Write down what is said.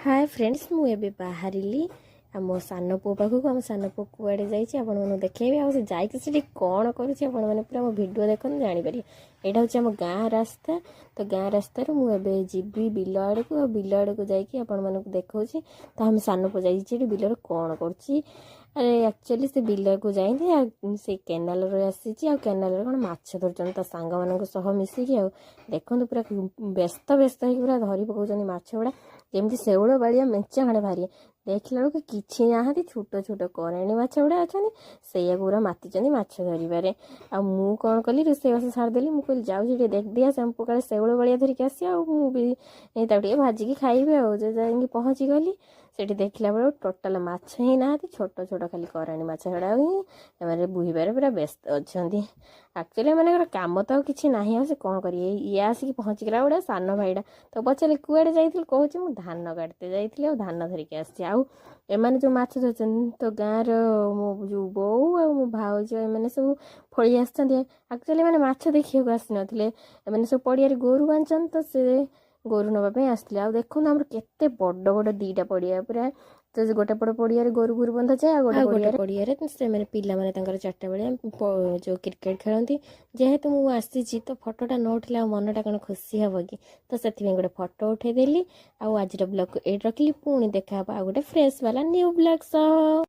ହାଏ friends, ମୁଁ ଏବେ ବାହାରିଲି ଆମ ସାନ ପୁଅ ପାଖକୁ। ଆମ ସାନ ପୁଅ କୁଆଡ଼େ ଯାଇଛି, ଆପଣମାନଙ୍କୁ ଦେଖେଇବି। ଆଉ ସେ ଯାଇକି ସେଠି କ'ଣ କରୁଛି, ଆପଣମାନେ ପୁରା ମୋ ଭିଡ଼ିଓ ଦେଖନ୍ତୁ, ଜାଣିପାରିବେ। ଏଇଟା ହେଉଛି ଆମ ଗାଁ ରାସ୍ତା। ତ ଗାଁ ରାସ୍ତାରୁ ମୁଁ ଏବେ ଯିବି ବିଲ ଆଡ଼କୁ। ଆଉ ବିଲ ଆଡ଼କୁ ଯାଇକି ଆପଣମାନଙ୍କୁ ଦେଖାଉଛି। ତ ଆମ ସାନ ପୁଅ ଯାଇଛି ସେଠି ବିଲରେ କ'ଣ କରୁଛି। ଆରେ, ଆକ୍ଚୁଆଲି ସେ ବିଲକୁ ଯାଇନି ଆଉ ସେ କେନାଲରେ ଆସିଛି। ଆଉ କେନାଲରେ କ'ଣ ମାଛ ଧରୁଛନ୍ତି ତା ସାଙ୍ଗମାନଙ୍କ ସହ ମିଶିକି। ଆଉ ଦେଖନ୍ତୁ, ପୁରା ବ୍ୟସ୍ତ ବ୍ୟସ୍ତ ହେଇକି ପୁରା ଧରି ପକାଉଛନ୍ତି ମାଛ ଗୁଡ଼ା, ଯେମିତି ଶେଉଳ ବାଳିଆ ମେଞ୍ଚେ ଖଣ୍ଡେ ବାହାରିବେ। ଦେଖିଲା ବେଳକୁ କିଛି ନାହାନ୍ତି, ଛୋଟ ଛୋଟ କରାଣୀ ମାଛ ଗୁଡ଼ା ଅଛନ୍ତି। ସେଇଆକୁ ପୁରା ମାତିଛନ୍ତି ମାଛ ଧରିବାରେ। ଆଉ ମୁଁ କ'ଣ କଲି, ରୋଷେଇବାସ ସାରିଦେଲି। ମୁଁ କହିଲି, ଯାଉଛି ଟିକେ ଦେଖିଦିଆ, ସେ କାଳେ ଶେଉଳ ବାଳିଆ ଧରିକି ଆସିବ ଆଉ ମୁଁ ବି ତାକୁ ଟିକେ ଭାଜିକି ଖାଇବି। ଆଉ ଯାଇକି ପହଞ୍ଚିଗଲି ସେଠି, ଦେଖିଲା ବେଳକୁ ଟୋଟାଲ ମାଛ ହିଁ ନାହାନ୍ତି। ଛୋଟ ଛୋଟ ଖାଲି କରାଣୀ ମାଛ ଗୁଡ଼ାକ ହିଁ ଏମାନେ ବୁହିବାରେ ପୁରା ବ୍ୟସ୍ତ ଅଛନ୍ତି। ଆକ୍ଚୁଆଲି ଏମାନଙ୍କର କାମ ତ ଆଉ କିଛି ନାହିଁ, ଆଉ ସେ କ'ଣ କରିବେ? ଇଏ ଆସିକି ପହଞ୍ଚିଗଲା ଗୋଟେ ସାନ ଭାଇଟା। ତ ପଚାରିଲି, କୁଆଡ଼େ ଯାଇଥିଲୁ? କହୁଛି, ମୁଁ ଧାନ କାଟିତେ ଯାଇଥିଲି ଆଉ ଧାନ ଧରିକି ଆସିଛି। ଆଉ ଏମାନେ ଯେଉଁ ମାଛ ଧରୁଛନ୍ତି, ତ ଗାଁର ମୋ ଯେଉଁ ବୋଉ ଆଉ ମୋ ଭାଉଜ, ଏମାନେ ସବୁ ଫଳି ଆସିଛନ୍ତି। ଆକ୍ଚୁଆଲି ଏମାନେ ମାଛ ଦେଖିବାକୁ ଆସିନଥିଲେ। ଏମାନେ ସବୁ ପଡ଼ିଆରେ ଗୋରୁ ବାନ୍ଧିଛନ୍ତି, ତ ସେ ଗୋରୁ ନେବା ପାଇଁ ଆସିଥିଲେ। ଆଉ ଦେଖନ୍ତୁ, ଆମର କେତେ ବଡ଼ ବଡ଼ ଦୁଇଟା ପଡ଼ିଆ ପୁରା। ତ ଗୋଟେ ପଟ ପଡ଼ିଆରେ ଗୋରୁ ଗୋରୁ ବନ୍ଧାଯାଏ ଆଉ ଗୋଟେ ପଡ଼ିଆରେ ସେମାନେ ପିଲାମାନେ ତାଙ୍କର 4ଟା ବେଳେ ଯେଉଁ କ୍ରିକେଟ ଖେଳନ୍ତି। ଯେହେତୁ ମୁଁ ଆସିଛି, ତ ଫଟୋଟା ନ ଉଠିଲେ ଆଉ ମନଟା କ'ଣ ଖୁସି ହେବ କି? ତ ସେଥିପାଇଁ ଗୋଟେ ଫଟୋ ଉଠେଇଦେଲି। ଆଉ ଆଜିର ବ୍ଲଗ୍ ଏଇଠି ରଖିଲି। ପୁଣି ଦେଖା ହେବ ଆଉ ଗୋଟେ ଫ୍ରେଶ୍ ବାଲା ନ୍ୟୁ ବ୍ଲଗ୍ ସହ।